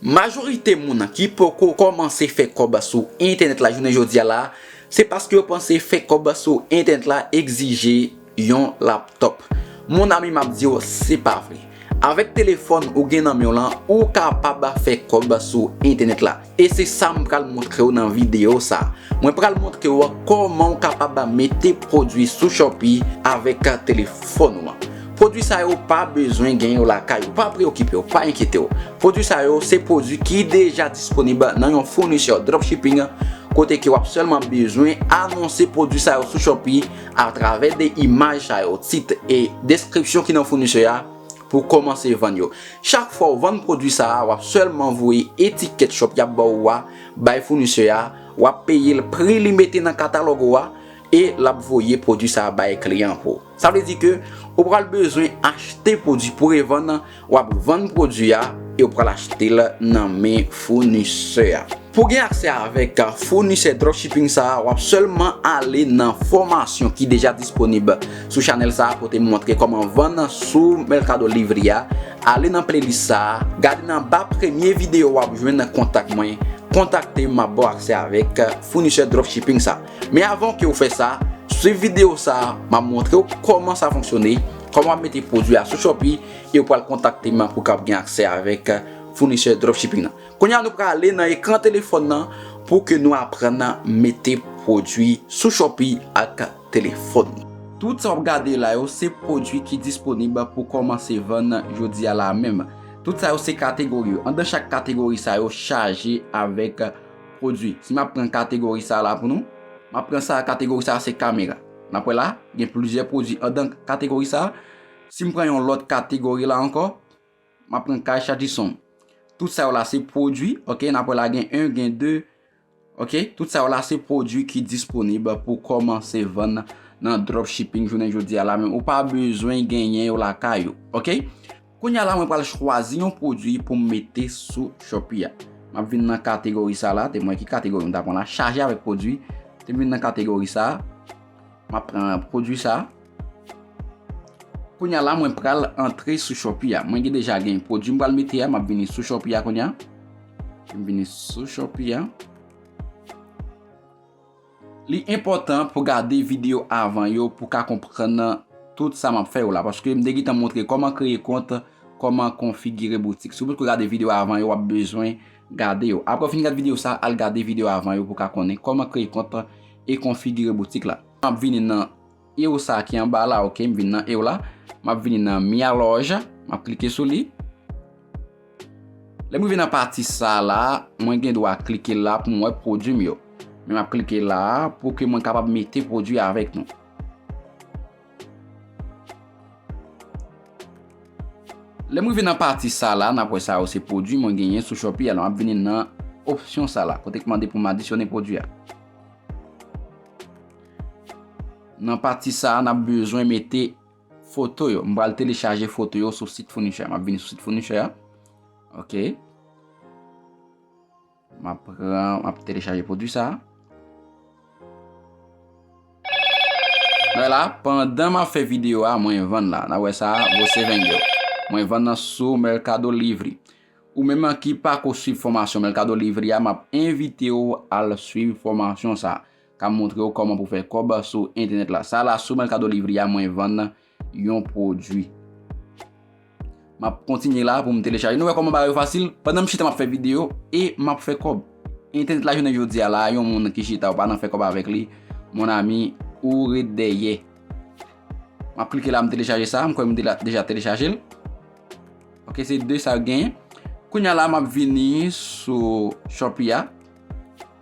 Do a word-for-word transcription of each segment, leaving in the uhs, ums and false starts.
Majorite moun ki poko kòmanse fè kòb sou entènèt la jounen jodi a la, se paske yo panse fè kòb sou entènèt la egzije yon laptòp. Mon ami, m ap di w, se pa vre. Avèk telefòn ou gen nan men w lan, ou kapab fè kòb sou entènèt la. E se sa m pral montre w nan videyo sa. Mwen pral montre w kòman w kapab mete pwodui sou Shopee avèk telefòn ou an. Pwodui sa yo pa bezwen gen yo lakay ou. Pa preokipe w, pa enkyete w. Pwodui sa yo se pwodui ki deja disponib nan yon founisè dropshipping, kote ke w ap sèlman bezwen anonse pwodui sa yo sou Shopee atravè de imaj sa yo, tit e deskripsyon ki nan founisè a, pou w kòmanse vann yo. Chak fwa w vann pwodui sa a, w ap sèlman voye etikèt Shopee y ap ba w a bay founisè a, w ap peye l pri li mete nan katalòg ou a, e l ap voye pwodui sa a bay kliyan pou ou. Sa vle di ke ou pral bezwen achte pwodui pou revann, w ap vann pwodui a e w pral achte l nan men founisè a. Pou gen aksè avèk founisè dropshipping sa a, w ap sèlman ale nan fòmasyon ki deja disponib sou chanèl sa a, kote m montre kòman vann sou Mercado Livre a. Ale nan playlist sa a, gade nan ba premye videyo w ap jwenn kontak mwen, kontakte m, m ap ba w aksè avèk founisè dropshipping sa a. Men avan ke w fè sa, swiv videyo sa a, m ap montre w kòman sa fonksyone, kòman w ap mete pwodui a sou Shopee, e w pral kontakte m pou w kapab gen aksè avèk founisè dropshipping nan. Kounye a nou prale nan ekran telefòn nan pou ke nou aprann mete pwodui sou Shopee ak telefòn nou. Tout sa w ap gade la yo, se pwodui ki disponib pou kòmanse vann jodi a la menm. Tout sa yo se kategori yo. Anndan chak kategori sa yo chaje avèk pwodui. Si m ap pran kategori sa la pou nou, m ap pran sa, kategori sa se kamera. N ap wè la, gen plizyè pwodui anndan kategori sa. Si m pran yon lòt kategori la ankò, m ap pran kay chaji sonm. Tout sa yo la se pwodui, ok, n ap wè la gen en, gen de, ok, tout sa yo la se pwodui ki disponib pou kòmanse vann nan dropshipping jounen jodi a la menm. Ou pa bezwen genyen yo lakay ou, ok? Kounye a la, mwen pral chwazi yon pwodui pou m mete sou Shopee a. M ap vin nan kategori sa la, te mwen ki kategori m ta pran la, chaje avèk pwodui. Te m vin nan kategori sa, m ap pran pwodui sa. Kounye a la, mwen pral antre sou Shopee a. Mwen gen deja gen pwodui m pral mete a, m ap vini sou Shopee a kounye a. M vini sou Shopee a. Li enpòtan pou gade videyo avan yo pou ka konprann tout sa m ap fè yo la, paske m te gentan montre kòman kreye kont, kòman konfigire boutik. Si w potko gade videyo avan yo, w ap bezwen gade yo. Apre w fin gade videyo sa, al gade videyo avan yo pou w ka konnen kòman kreye kont e konfigire boutik la. M ap vini nan eyo sa ki anba la, ok, m vin nan eyo la. M ap vini nan minha loja, m ap klike sou li. Lè m rive nan pati sa la, mwen gen dwa klike la pou m wè pwodui m yo. Men m ap klike la pou ke mwen kapab mete pwodui avèk nou. Lè m rive nan pati sa la, n ap wè sa yo se pwodui mwen genyen sou Shopee a. Alò, m ap vini nan opsyon sa la, kote k mande pou m adisyone pwodui a. Nan pati sa a, n ap bezwen mete foto yo. M pral telechaje foto yo sou sit founisè a. M ap vini sou sit founisè a. Ok. M ap pran, m ap telechaje pwodui sa a. Vwala, pandan m ap fè videyo a, mwen vann la. N a wè sa, você vendeu. Mwen vann nan sou Mercado Livre. Ou menm ki pako swiv fòmasyon Mercado Livre a, m ap envite w al swiv fòmasyon sa a. K ap montre w kòman pou fè kòb sou entènèt la. Sa la sou Mercado Livre a, mwen vann yon pwodui. M ap kontinye la pou m telechaje. Nou wè kòman bagay yo fasil? Pandan m chita m ap fè videyo e m ap fè kòb. Entènèt la jounen jodi a la, yon moun ki chita ou pa nan fè kòb avèk li, mon ami, ou ret dèyè. M ap klike la, m telechaje sa, m kwè m dela-, deja telechaje l. Ok, se de sa yo genyen. Kounye a la, m ap vini sou Shopee a.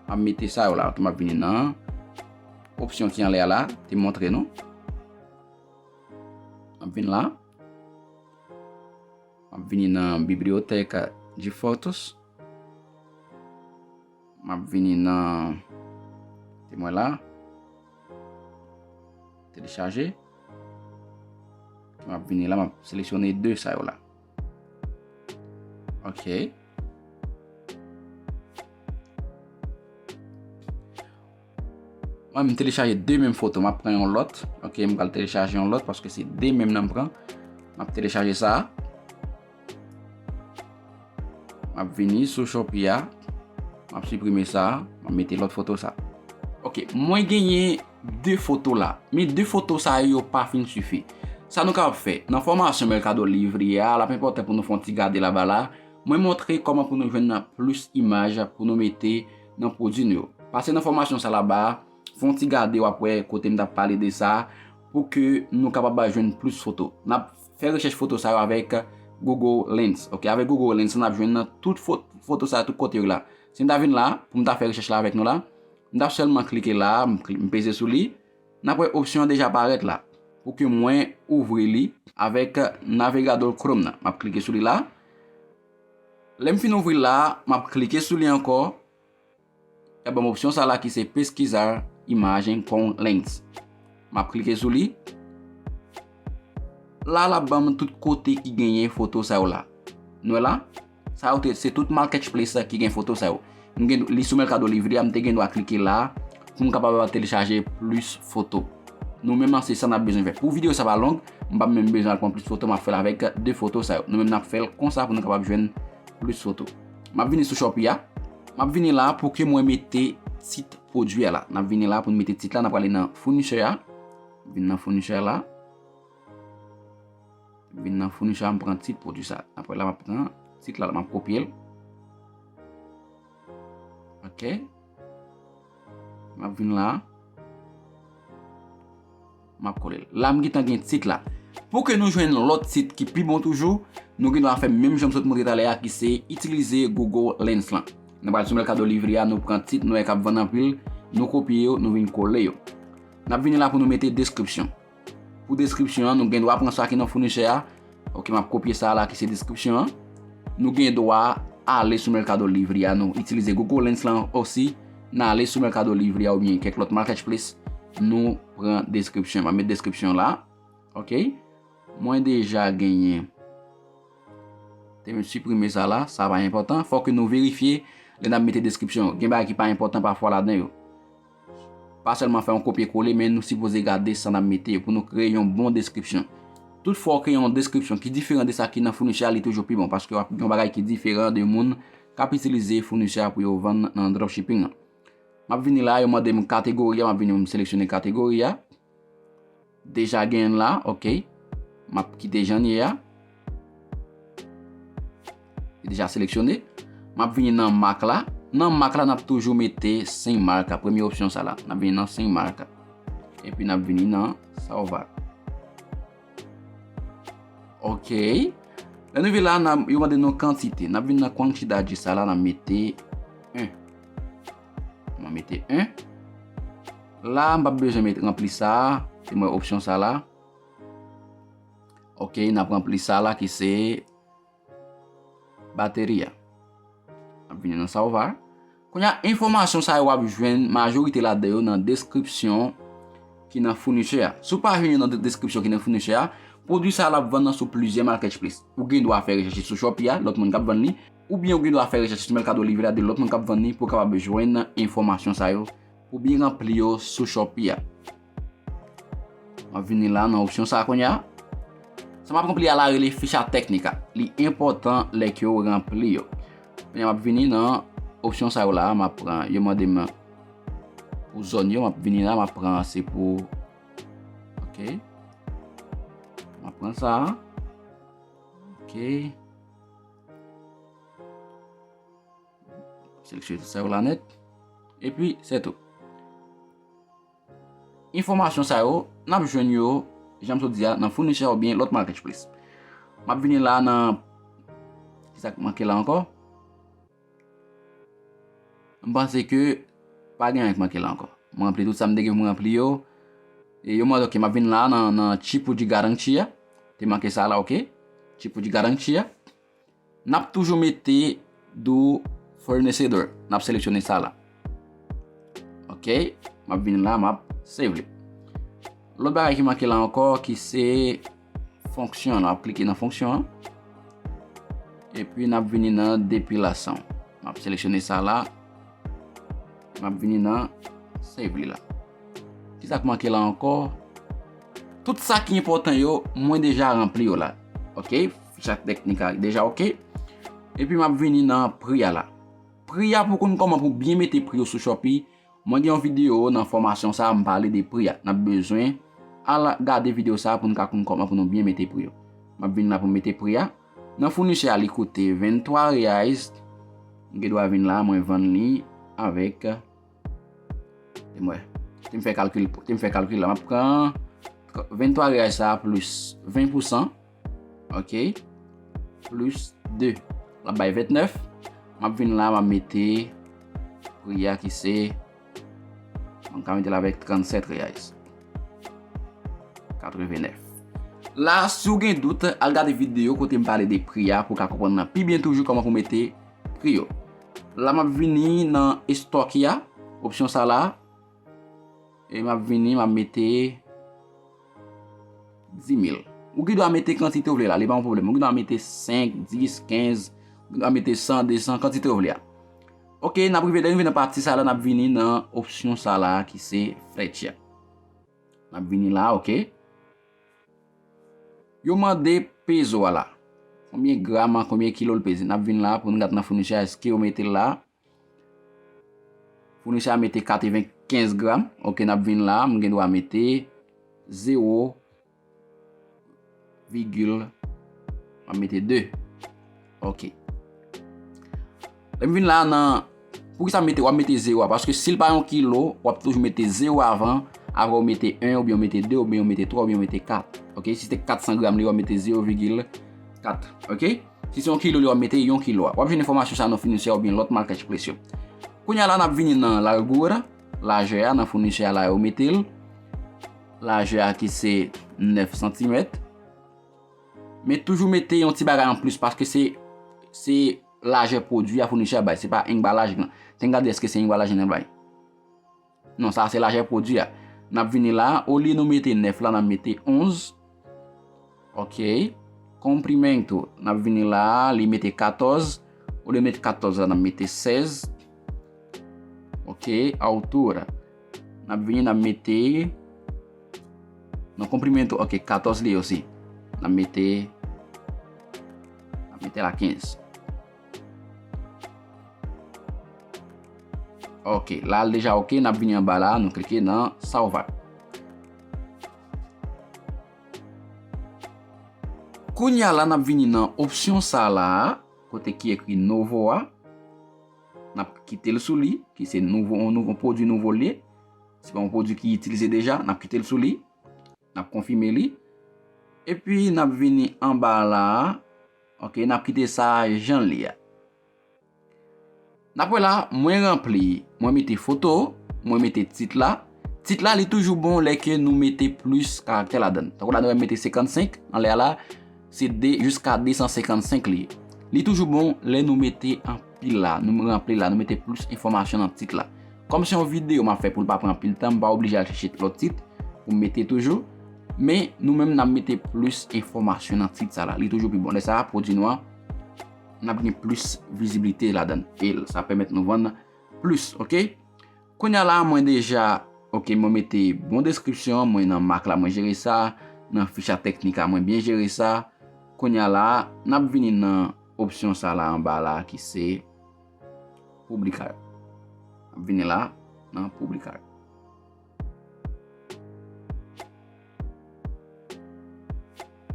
M ap mete sa yo la, ok, m ap vini nan opsyon ki anlè a la, te montre nou. M ap vin la. M ap vini nan biblioteca de fotos. M ap vini nan, te mwen la. Telechaje. M ap vini la, m ap seleksyone de sa yo la. Ok. Mwen, m telechaje de menm foto. M ap pran yon lòt. Ok, m pral telechaje yon lòt paske se de menm nan m pran. M ap telechaje sa a. M M ap vini sou Shopee a, m ap siprime sa, m ap mete lòt foto sa. Ok, mwen genyen de foto la, men de foto sa yo pa fin sifi. Sa nou kapab fè, nan fòmasyon Mercado Livre a, l ap enpòtan pou nou fè yon ti gade laba la. Mwen montre kòman pou nou jwenn plis imaj pou nou mete nan pwodui nou yo. Pase nan fòmasyon sa laba, fè yon ti gade, w ap wè kote m t ap pale de sa, pou ke nou kapab jwenn plis foto. N ap fè rechèch foto sa yo avèk Google Lens. Ok, avèk Google Lens, n ap jwenn tout fo-, foto sa yo tout kote yo la. Si m ta vin la, pou m ta fè rechèch la avèk nou la, m t ap sèlman klike la, m kli-, m peze sou li, n ap wè opsyon an deja parèt la. Pou ke mwen ouvri li avèk navigador Chrome nan. M ap klike sou li la. Lè m fin ouvri l la, m ap klike sou li ankò. Y ap ban m opsyon sa la ki se pesquisar imagen com lens. M ap klike sou li. La, l ap ban m tout kote ki genyen foto sa yo la. Nou wè la? Sa yo te, se tout marketplace ki gen foto sa yo. M gen li sou Mercado Livre a, m te gen dwa klike la pou m kapab telechaje plis foto. Nou menm an, se sa n ap bezwen fè. Pou videyo sa pa long, m p ap menm bezwen al pran plis foto, m ap fè l avèk de foto sa yo. Nou menm n ap fè l konsa pou nou kapab jwenn plis foto. M ap vini sou Shopee a. M ap vini la pou ke mwen mete tit pwodui a la. N ap vini la pou n mete tit la, n ap prale nan founisè a. Vin nan founisè la. Vin nan founisè a, m pran tit pwodui sa. Apre la, m ap pran tit la, m ap kopye l. Ok. M ap vin la. M ap kole l. La, m gentan gen tit la. Pou ke nou jwenn lòt tit ki pi bon toujou, nou gen dwa fè menm jan m sot montre talè a, ki se itilize Google Lens lan. Nou pral sou Mercado Livre a, nou pran tit nou wè k ap vann anpil, nou kopye yo, nou vin kole yo. N ap vini la pou nou mete deskripsyon. Pou deskripsyon an, nou gen dwa pran sa ki nan founisè a. Ok, m ap kopye sa la ki se deskripsyon an. Nou gen dwa ale sou Mercado Livre a, nou itilize Google Lens lan osi. N ale sou Mercado Livre a oubyen kèk lòt marketplace, nou pran deskripsyon. M ap met deskripsyon la. Ok. Mwen deja genyen. Te mwen siprime sa la, sa pa enpòtan. Fòk nou verifye lè n ap mete deskripsyon. Gen bagay ki pa enpòtan pafwa ladan yo. Pa sèlman fè yon kopye kole, men nou sipoze gade sa n ap mete yo pou nou kreye yon bon deskripsyon. Tout fwa w kreye yon deskripsyon ki diferan de sa ki nan founisè a, li toujou pi bon, paske w ap gen yon bagay ki diferan de moun k ap itilize founisè a pou yo vann nan dropshipping nan. M ap vini la, yo mande m kategori a, m ap vini m seleksyone kategori a. Deja genyen l la, ok. M ap kite jan l ye a. Li deja seleksyone. M ap vini nan mak la. Nan mak la, n ap toujou mete sen mak a. Premye opsyon sa la. N ap vini nan sen mak a. Epi n ap vini nan salvar. Ok. Lè nou vin la, n ap, yo mande nou kantite. N ap vin nan quantidade sa la, n ap mete en. Mwen mete en. La, m p ap bezwen met, ranpli sa. Se mwen opsyon sa la. Ok, n ap ranpli sa la ki se bateri a. N ap vini nan salvar. Kounye a, enfòmasyon sa yo w ap jwenn majorite ladan yo nan deskripsyon ki nan founisè a. Si w pa jwenn yo nan de-, deskripsyon ki nan founisè a, pwodui sa l ap vann nan sou plizyè marketplace. Ou gen dwa fè rechèch sou Shopee a, lòt moun k ap vann li, oubyen ou gen dwa fè rechèch sou Mercado Livre a de lòt moun k ap vann li pou w kapab jwenn enfòmasyon sa yo pou byen ranpli yo sou Shopee a. M ap vini la nan opsyon sa a kounye a. Sa m ap ranpli a la rele ficha teknik a. Li enpòtan lè ke w ranpli yo. Kounye a m ap vini nan opsyon sa yo la, m ap pran, yo mande m pou zòn yo, m ap vini la, m ap pran se pou, ok. M ap pran sa a. Ok. Seleksyone tout sa yo la nèt. Epi, se tou. Enfòmasyon sa yo, n ap jwenn yo, jan m sot di a, nan founisè oubyen lòt marketplace. M ap vini la nan, kisa k manke la ankò? M panse ke pa gen anyen k manke la ankò. Mwen ranpli tout sa m te gen pou mwen ranpli yo. E yo mande, ok, m ap vin la nan, nan tipo de garantia. Te manke sa la, ok. Tipo de garantia. N ap toujou mete do fornecedor. N ap seleksyone sa la. Ok. M ap vin la, m ap save li. Lòt bagay ki manke la ankò, ki se fonksyon an. N ap klike nan fonksyon an. Epi n ap vini nan depilasyon. M ap seleksyone sa la. M ap vini nan save li la. Kisa k manke la ankò? Tout sa ki enpòtan yo, mwen deja ranpli yo la. Ok? Ficha teknik la deja ok. Epi m ap vini nan pri a la. Pri a, pou konn kòman pou byen mete pri yo sou Shopee, mwen gen yon videyo nan fòmasyon sa a, m pale de pri a. N ap bezwen al gade videyo sa a pou n ka konn kòman pou nou byen mete pri yo. M ap vin la pou m mete pri a. Nan founisè a, li koute venntwa reais. M gen dwa vin la, mwen vann li avèk, te m wè, te m fè kalkil, te m fè kalkil la. M ap pran venntwa reais sa a plis ven pousan. Ok. Plis de. L ap bay ventnèf. M ap vin la, m ap mete pri a ki se, mwen ka mete l avèk trannsèt reais. Katrevennèf. La, si w gen dout, al gade videyo kote m pale de pri a pou w ka konprann nan pi byen toujou kòman pou mete pri yo. La, m ap vini nan estòk ya, opsyon sa la, e m ap vini, m ap mete dis mil. Ou gen dwa mete kantite w vle la, li pa yon pwoblèm. Ou gen dwa mete senk, dis, kenz, ou gen dwa mete san, de san, kantite w vle a. Ok, n ap rive, lè n rive nan pati sa la, n ap vini nan opsyon sa la ki se flèch ya. N ap vini la, ok. Yo mande pezo a la. Konbyen gram, konbyen kilo l peze? N ap vin la pou n gade nan founisè a, èske yo mete l la? Founisè a mete katrevenkenz gram. Ok, n ap vin la, m gen dwa mete zewo vigil, m ap mete de. Ok. Lè m vin la nan, poukisa m mete, w ap mete zewo a? Paske si l pa yon kilo, w ap toujou mete zewo avan, apre w mete en, oubyen w mete de, oubyen w mete twa, oubyen w mete kat. Ok, si se kat san gram li, w ap mete zewo vigil kat. Ok? Si se yon kilo li, w ap mete yon kilo a. W ap jwenn enfòmasyon sa nan founisè oubyen lòt marketplace yo. Kounye a la, n ap vini nan largura, lajè a, nan founisè a la yo mete l. Lajè a ki se nèf santimèt. Men toujou mete yon ti bagay anplis paske se, se lajè pwodui a founisè a bay, se pa enbalaj lan. Te n gade èske se enbalaj lan bay. Non, sa se lajè pwodui a. N ap vini la, olye nou mete nèf la, n ap mete onz. Ok. Comprimento, n ap vini la, li mete katòz. Olye mete katòz la, n ap mete sèz. Ok, altura. N ap vini, n ap mete, non, comprimento, ok, katòz li ye osi. N ap mete, n ap mete la kenz. Ok, la l deja ok, n ap vini anba la, nou klike nan salvar. Kounye a la, n ap vini nan opsyon sa la, kote ki ekri novo a. N ap kite l sou li, ki se nouvo, yon nouvo pwodui nouvo l ye. Se pa yon pwodui ki itilize deja, n ap kite l sou li. N ap konfime li. Epi n ap vini anba la. Ok, n ap kite sa jan l ye a. N ap wè la, mwen ranpli, mwen mete foto, mwen mete tit la. Tit la, li toujou bon lè ke nou mete plis karaktè ladan l. Tankou la, nou wè m mete senkannsenk anlè a la, se de, jiska de san senkannsenk li ye. Li toujou bon lè nou mete anpil la, nou ranpli la, nou mete plis enfòmasyon nan tit la. Kòm se yon videyo m ap fè pou l pa pran anpil tan, m pa oblije al chèche lòt tit pou m mete toujou. Men, nou menm, n ap mete plis enfòmasyon nan tit sa la. Li toujou pi bon. Lè sa a, pwodui nou an, n ap gen plis viziblite ladan l. E sa pèmèt nou vann plis, ok? Kounye a la, mwen deja, ok, mwen mete bon deskripsyon, mwen nan mak la, mwen jere sa, nan ficha teknik la, mwen byen jere sa. Kounye a la, n ap vini nan opsyon sa la anba la ki se publicar. N ap vini la, nan publicar.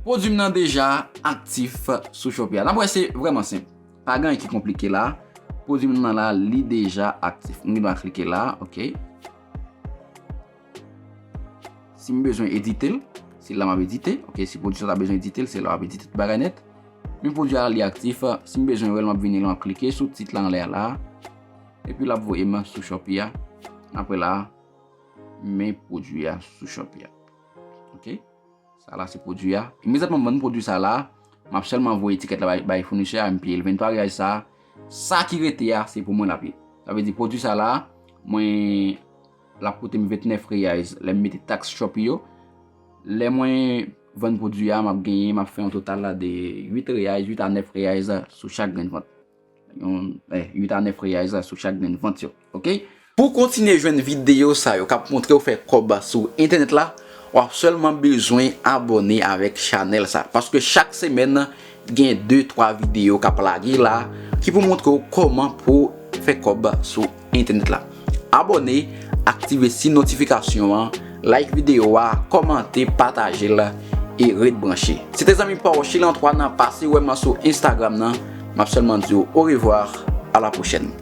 Pwodui m nan deja aktif sou Shopee a. N ap wè se vrèman senp. Pa gen anyen ki konplike la. Pwodui m nan la, li deja aktif. M gen dwa klike la, ok. Si m bezwen edite l, se la m ap edite. Ok, si pwodui sa ta bezwen edite l, se la w ap edite tout bagay nèt. Men pwodui a, li aktif. Si m bezwen wè l, m ap vini la, m ap klike sou tit la anlè a la. Epi l ap voye m sou Shopee a. Apre la, men pwodui a sou Shopee a. Ok? Sa la se pwodui a. Imedyatman m vann pwodui sa la, m ap sèlman voye etikèt la bay, bay founisè a, m peye l venntwa reais sa. Sa ki rete a, se pou mwen l ap ye. Sa vle di pwodui sa la, mwen, l ap koute m ventnèf reais lè m mete taks Shopee yo. Lè mwen vann pwodui a, m ap genyen, m ap fè yon total la de uit reais, uit a nèf reais sou chak grenn vant. Yon, eh, uit a nèf reais sou chak grenn vant yo. Ok? Pou w kontinye jwenn videyo sa yo k ap montre w fè kòb sou entènèt la, W ap sèlman bezwen abòne avèk chanèl sa, paske chak semèn gen de twa videyo k ap lage la ki pou montre w kòman pou fè kòb sou entènèt la. Abòne, aktive siy notifikasyon an, like videyo a, kòmante, pataje l e ret branche. Se te zanmi pa w Sheila Antoine, pase wè m sou Instagram nan. M ap sèlman di w orevwa, a la pwochèn.